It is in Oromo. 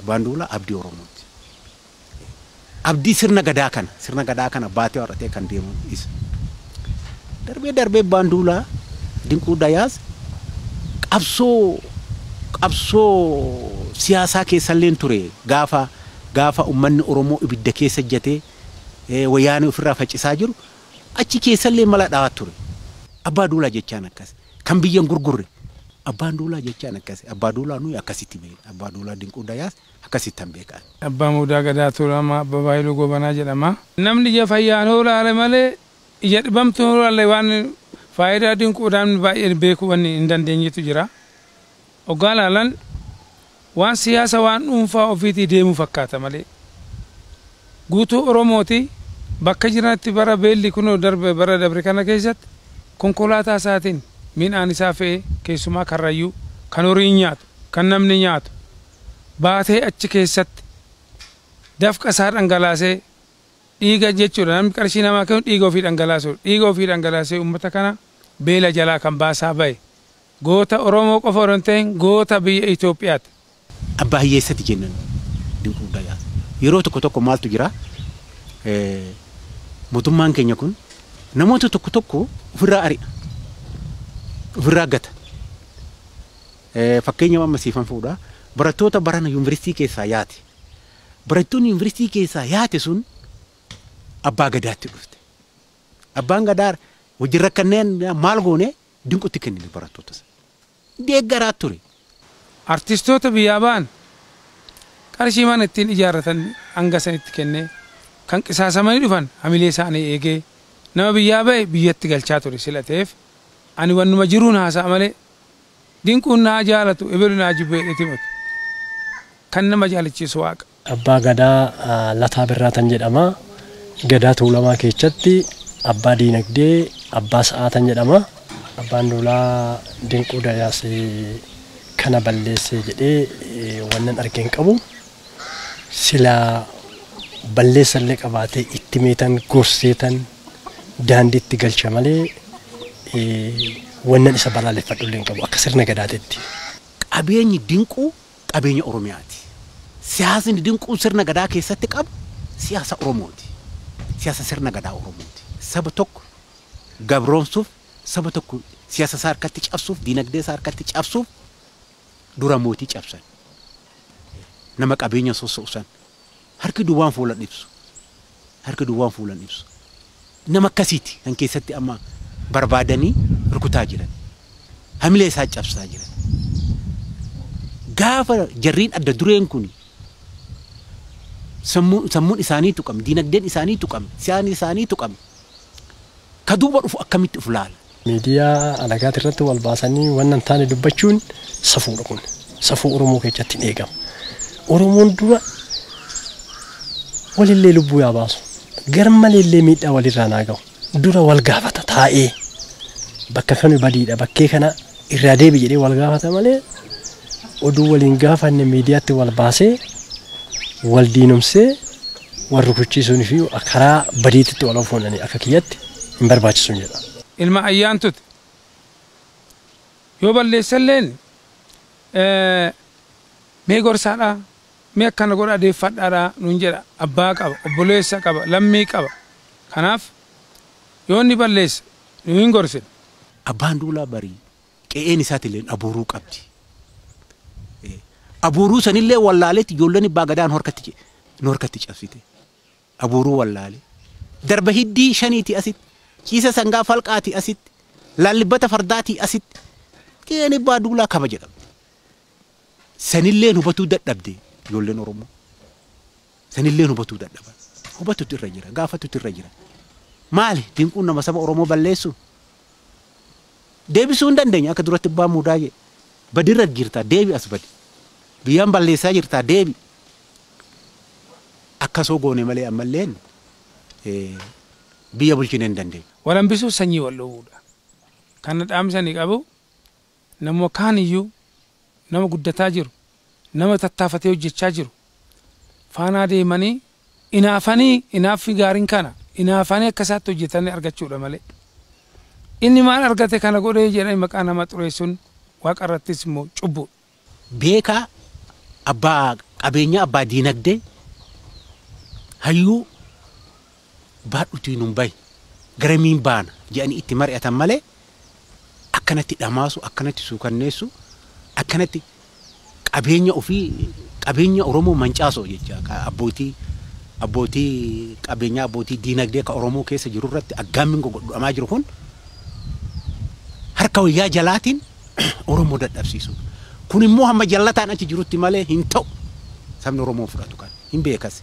Abbaan Duulaa abdii Oromooti. Abdii sirna gadaa kana baatee warratee kan deemu isa. Darbee darbee Abbaan Duulaa Dinquu Dayaas qabsoo siyaasaa keessallee ture. Gaafa uummanni Oromoo ibidda keessa ejjatee wayyaanee ofirraa faccisaa jiru, achi keessallee mala dhawaa ture. Abbaa Duulaa jechaan akkas. Kan biyyan gurgurre. Abbaan Duulaa jechaan akkas. Abbaa Duulaa nuyi akkasitti beekna. Abbaa Duulaa Dinquu Dayaas akkasitti han beekan. Abbaa Muudaa Gadaa Tuulamaa Abbaa Baayiluu Gobanaa jedhama. Namni ija fayyaan hoolaale malee ija dhibamtu hoolaale waan faayidaa Dinquudhaan baay'ee beekuu wanni hin dandeenyetu jira. Hoggaa laalan waan siyaasa waan dhuunfaa ofiitii deemuu fakkaata malee. Guutuu Oromooti bakka jiranitti bara beelli kunoo darbe, bara dabre kana keessatti konkolaataa isaatiin midhaan isaa fe'ee, keessumaa Karrayyuu kan horiin nyaatu, kan namni nyaatu baatee, achi keessatti dafqa isaa dhangalaasee, dhiiga jechuudha. Namni qarshii namaa kennu dhiiga ofii dhangalaasu, dhiiga ofii dhangalaasee uummata kana beela jalaa kan baasaa bahe goota Oromoo qofa osoo hin ta'in goota biyya Itoophiyaati. Abbaa hiyyeessati jennan Dinquu Dayaas. Yeroo tokko tokko maaltu jira? Mootummaan keenya kun namoota tokko tokko ofirraa ari'a. Ofirraa gata. Fakkeenya amma siifan fuudha. Barattoota barana yuunivarsiitii keessaa yaate. Barattoonni yuunivarsiitii keessaa yaate sun abbaa gadaatti dhufte. Abbaan gadaa wajjin rakkanneen maal goone? Dinqutti kennine barattoota sana. Deeggaraa ture. Artistoota biyyaa ba'an qarshii mana ittiin ijaarratan hanga sanitti kennee, kan qisaasamanii dhufan hamilee isaanii eegee nama biyyaa ba'e biyyatti galchaa ture. Sila ta'eef ani wannuma jiruun haasa'a malee Dinquun naa jaalatu, ebelu naa jibbee himatu, kan nama jaalachiisu Waaqa. Abbaa Gadaa Lataa Birraatan jedhama. Gadaa Tuulamaa keessatti abbaa diinagdee, abbaa sa'aatan jedhama. Abbaan Duulaa Dinquu Dayaas kana balleessee jedhee wannan argeen qabu. Silaa balleessallee qabaatee itti meetan, gorseetan daandiitti galcha malee wannan isa balaaleffadhu illee hin qabu akka sirna gadaatetti. Qabeenyi Dinquu qabeenya Oromiyaati. Siyaasni Dinquu sirna gadaa keessatti qabu siyaasa Oromooti. Siyaasa sirna gadaa Oromooti. Saba tokko gabroomsuuf, saba tokko siyaasa isaa harkatti cabsuuf, diinagdee isaa harkatti cabsuuf dura mootii cabsan. Nama qabeenya sossoosan harki duwwaan fuulan ibsu. Harki duwwaan fuulan ibsu. Nama akkasiiti kan keessatti amma barbaadanii rukutaa jiran. Hamilee isaa cabsaa jiran. Gaafa jarriin adda dureen kun sammuun isaanii tuqame, diinagdeen isaanii tuqame, siyaasni isaanii tuqame, ka duuba dhufu akkamitti uf laala? Miidiyaa alagaati irratti wal baasanii wannan taane dubbachuun safuudha kun. Safuu Oromoo keessatti hin eegamu. Oromoon dura walillee lubbuu yaa baasu. Gar maleellee miidhaa walirraa naa gahu. Dura wal gaafata taa'ee, bakka kami badiidha, bakkee kana irraa deebi jedhee wal gaafata malee oduu waliin gaafanne miidiyaatti wal baasee wal diinomsee wal rukuchiisuun fi karaa badiititti wal ofuunanii akka kiyyatti hin barbaachisuun jedha. Ilma ayyaantuti. Yoo balleessalleen mee gorsaadhaa, mee akkana godha deeffadhaadhaa nuun jedha. Abbaa qaba, obboleessa qaba, lammii qaba. Kanaaf yoo inni balleesse nu hin gorsine. Abbaan Duulaa barii qe'een isaatillee abuuruu qabdi. Abuuruu sanillee wallaaleetti ijoolleen abbaa gadaan nu harkatti cabsite. Abuuruu wallaale. Darba hiddii shaniiti asitti. Ciisa sangaa falqaati asitti. Laallibbata fardaatii asitti. Qe'een abbaa Duulaa kabaja qabdi. Sanillee hubatuu dadhabde ijoolleen Oromoo. Sanillee hubatuu dadhaban. Hubatutu irra jira. Gaafatutu irra jira. Maali Dinquun nama saba Oromoo balleessu? Deebisuu hin dandeenya akka duratti abbaa muudaa jedhe. Badirra jirta, deebi, as badi. Biyyaan balleessaa jirta, deebi. Akkasoo goone malee ammalleen biyya bulchine hin dandeenyu. Wal hambisuu sanyii wal dhoowwuudha. Kana dhaamsanii qabu, nama kaan iyyuu, nama guddataa jiru, nama tattaafatee hojjechaa jiru faanaa deemanii inaafanii, inaaffi gaariin kana inaafanii akka isaatti hojjetanii argachuudha malee. Inni maal argate kana godhee jedhanii maqaa nama xureessuun Waaqa irrattis immoo cubbuu. Beekaa abbaa Qabeenya abbaa diinagdee hayyuu baadhutiin hin bahi garamiin baana jedhanii itti mari'atan malee akkanatti dhamaasu, akkanatti suukanneessu, akkanatti qabeenya ofii, qabeenya Oromoo mancaasoo jecha abbootii qabeenyaa, abbootii diinagdee ka Oromoo keessa jiru irratti aggaammiin godhamaa jiru kun harka wayyaa jalaatiin Oromoo dadhabsiisu. Kun immoo hamma jallataan achi jirutti malee hin ta'u. Sabni Oromoo fudhatu kan hin beekas.